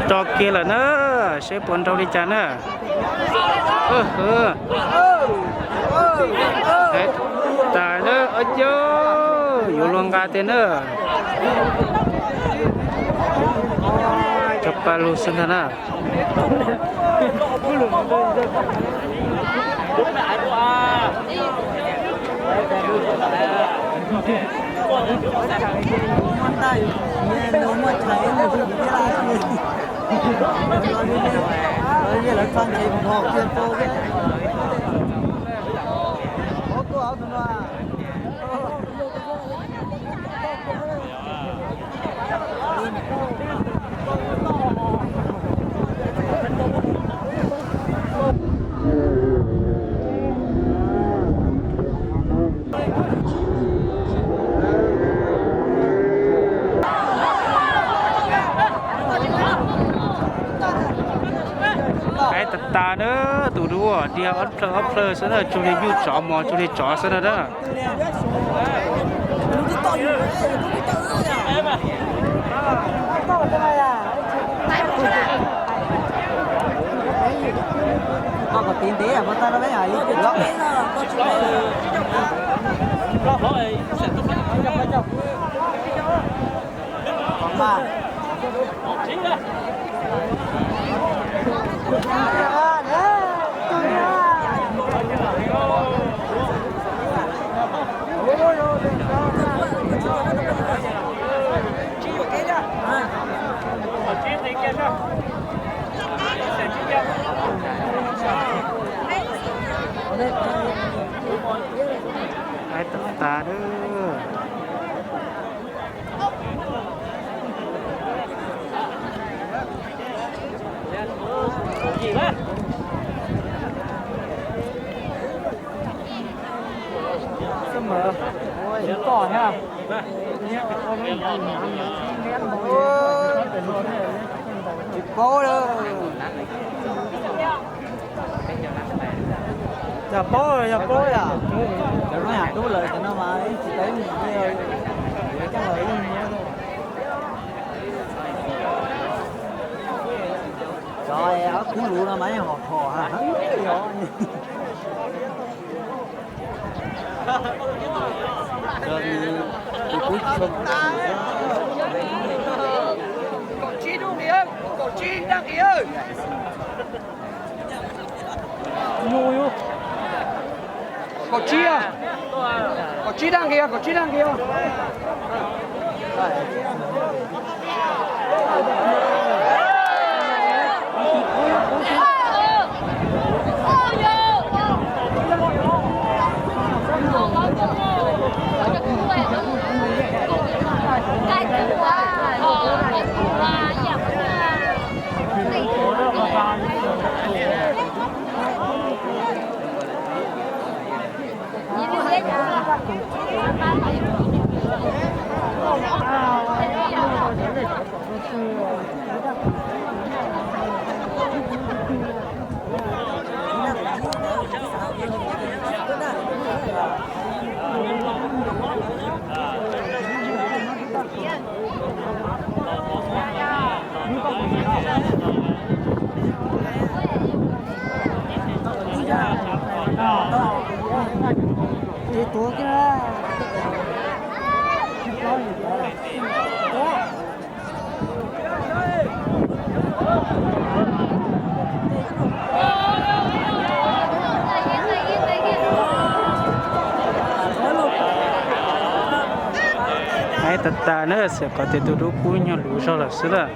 Tso kiag lawm na, seb puas nrau li cas na. Ub, tas na, ub, yuav luag nqa tiag na. Cov paj lug xwb ntag na. Qaib tas tas na, tus dub dig ob plhaw ob plhaw xwb na, tsuas li nyuj tsov mos tsuas li tsov xwb na. Koj kom tiv ntev puas tau rau peb ib tug los. Qaib tas tas na. Tsis paub lawm. Yog paub, yog paub yom. Cov no yam tub lawm cov no mas tsis tau ib mus, yuav coj los ib mus. Cov ob kub luv no mas yeej hom hom heev li os. Kaum tsib dab nqis, kaum tsib dab nqis. Kaum tsib, kaum tsib dab nqis, kaum tsib dab nqis. Qaib tas tas na, xav kom tias tus dub kub nyuag luv zog lawm xwb lawm.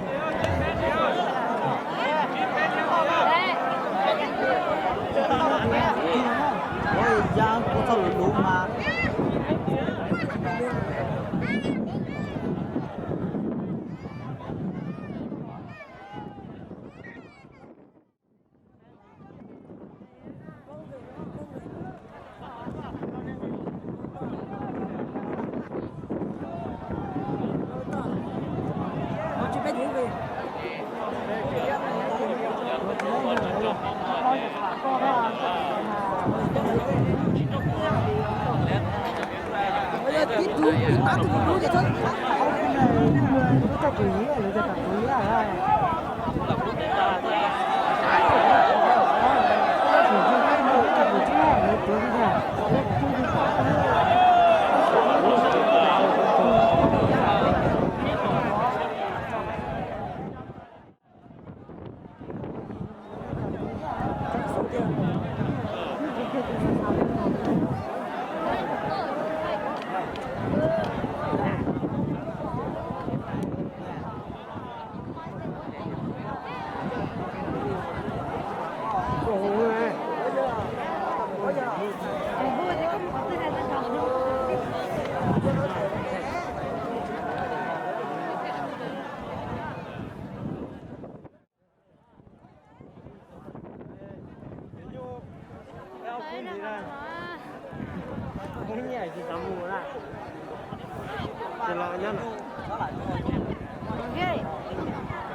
Tsis los nyob no.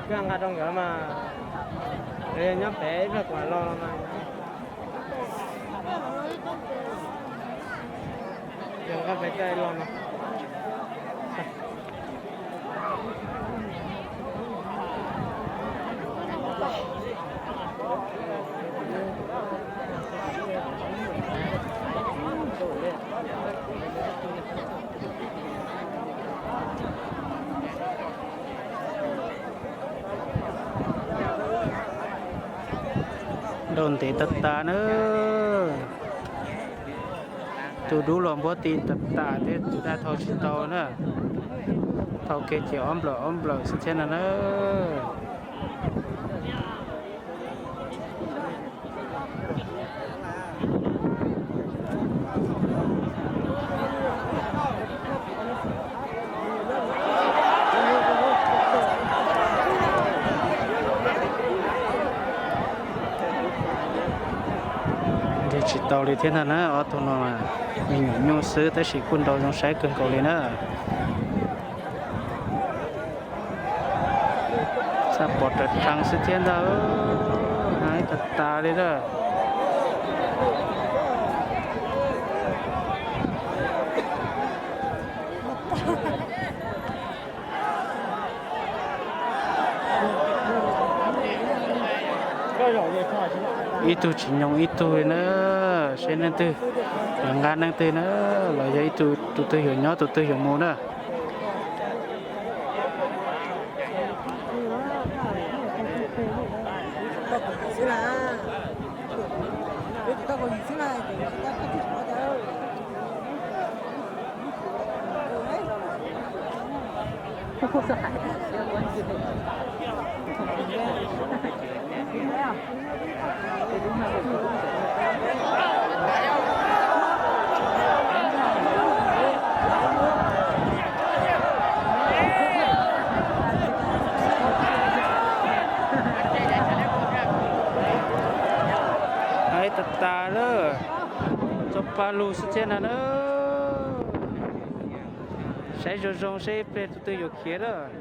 Koj nqa rau nkawd mas, nkawd yog nyob pem ib pliag kuv mam los los mas. Nqa pem coj los no. Nrau ntev tag tas na. Tus dub los npuab ti tag tas thiab, tus dab thau tsis tau na. Thau kiag ces ob nplawm ob nplawm xwb thiab no na. Nrhiav tsis tau li thiab ntag na, ob tug no me nyuam nyuj xwb tab sis kuj nrau zoo saib kawg nkaus li na. Txhaj pom raws rheev xwb thiab ntag, ib tag tas li na. Ib tug tsis nyoog ib tug li na, seb leej twg yuav nqa leej twg na, los yog ib tug, tus twg yuav nyob tus twg yuav mus na. Hais tas tas lawm, tso pa lug xwb thiab na. Saib zoo zoo seb ib pliag tus twg yuav khiav lawm.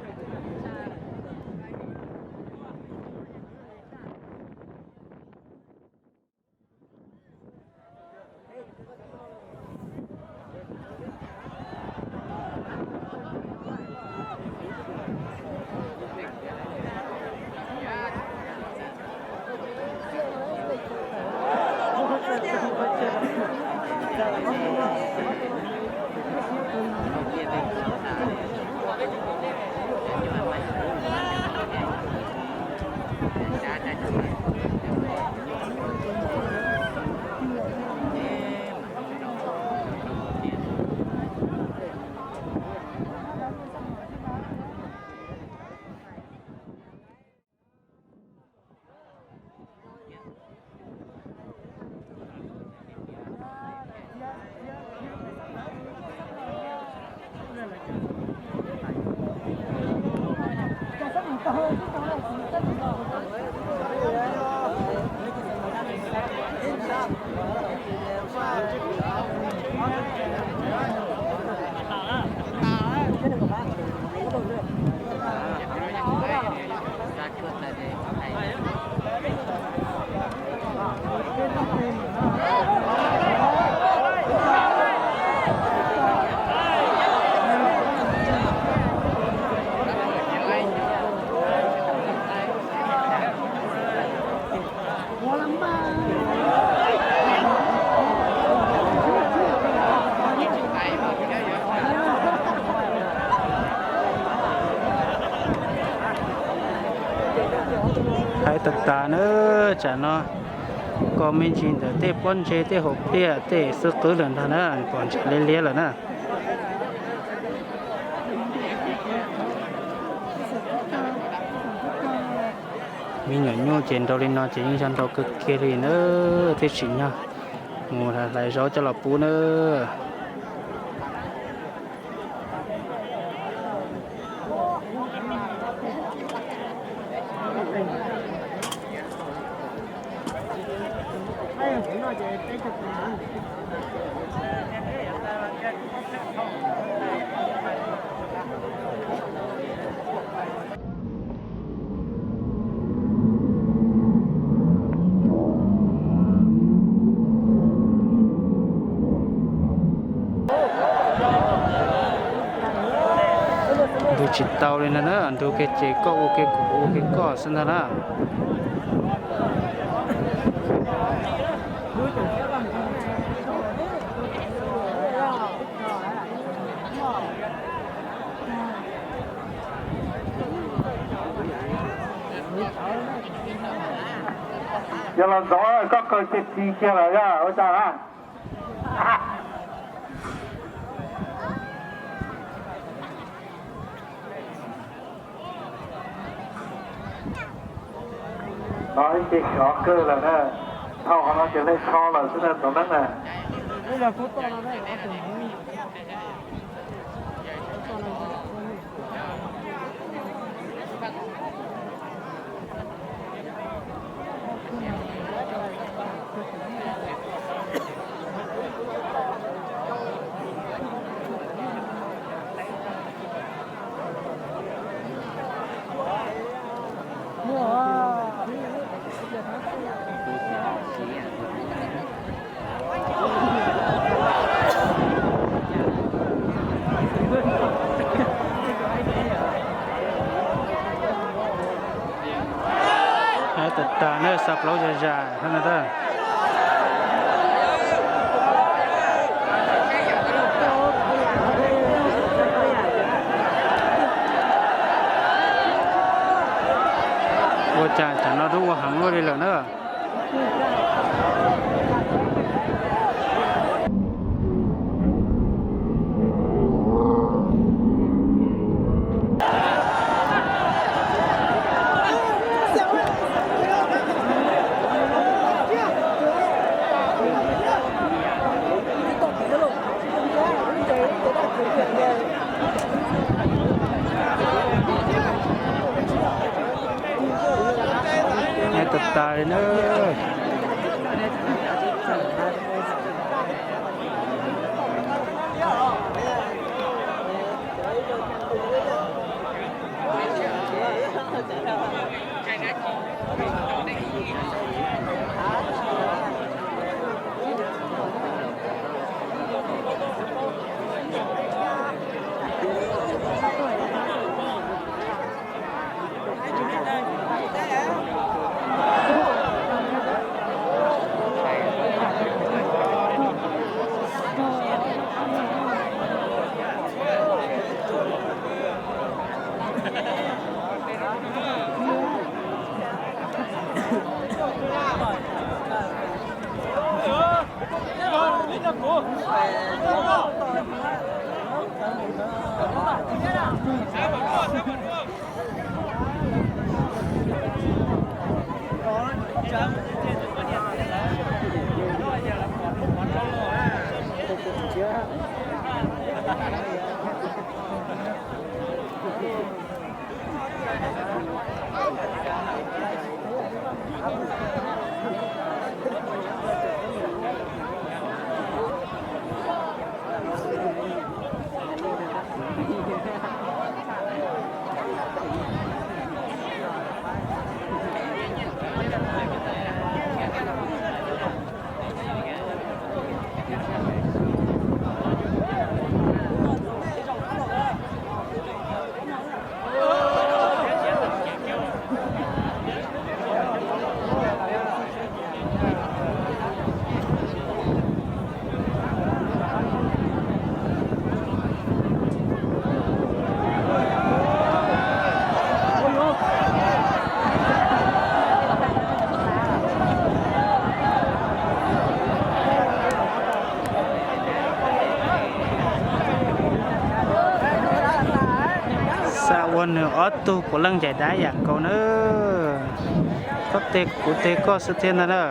Hais tas tas na, tsam no kos me ntsis ntawm tej pob ntseg tej hauv pliaj tej xwb qwb lawm ntag na, pom ntshav liab liab lawm na. Me nyuam nyuj ces nrau li no ces yeej yog nrau kawg kiag li na, thiaj tsim nyog mus hlais zaub coj los pub na. Ntug tsis tau li ntag na, ntug kiag ces koj ua kiag kuv, kuv ua kiag koj xwb ntag na. Yog los ntxov koj kaw ces tsis kiag lawm yog ua cas na. No ib ce xyov kawg lawm na. Thaum qhov no ces lej so lawm xwb na tus neeb na. Tag tag na, xa plaub zam zam na. Ua cas cov no twb ua heev luaj li lawm na. Tag tag li na. Xa ua nws ob tug puav leej ncaim dab yam nkaus na. Koj teg kuv teg koj xwb thiab ntag na.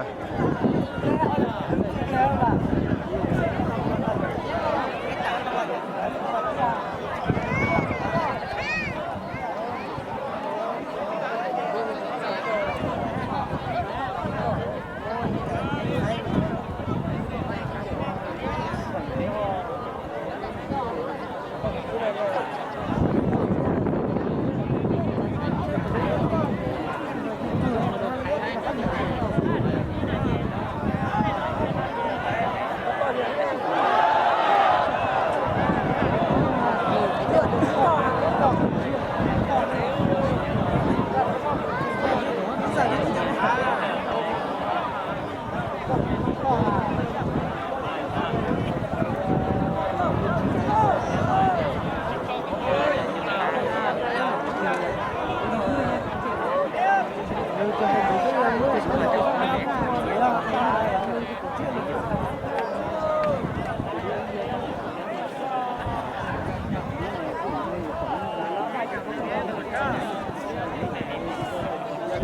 Ua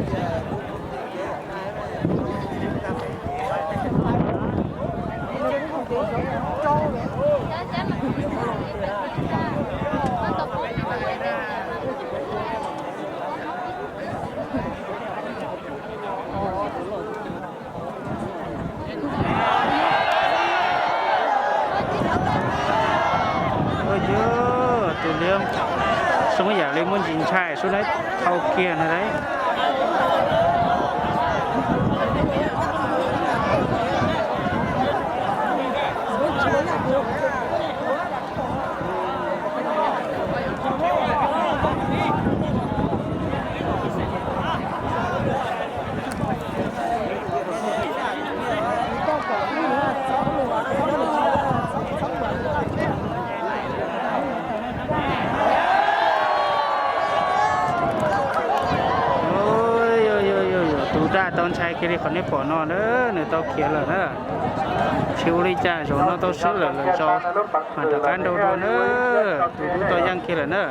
yog tus liab zoo yam li muaj ntsis ntshai sub nab thau kiag no lauj. Tus daj tau ntshai kiag li qhov nej pom no na, nws tau khiav lawm na. Tsis ua li cas, zaum no tau swb lawm, lwm zaus mam rov qab nrau dua na. Tus dub tau yeej kiag lawm na.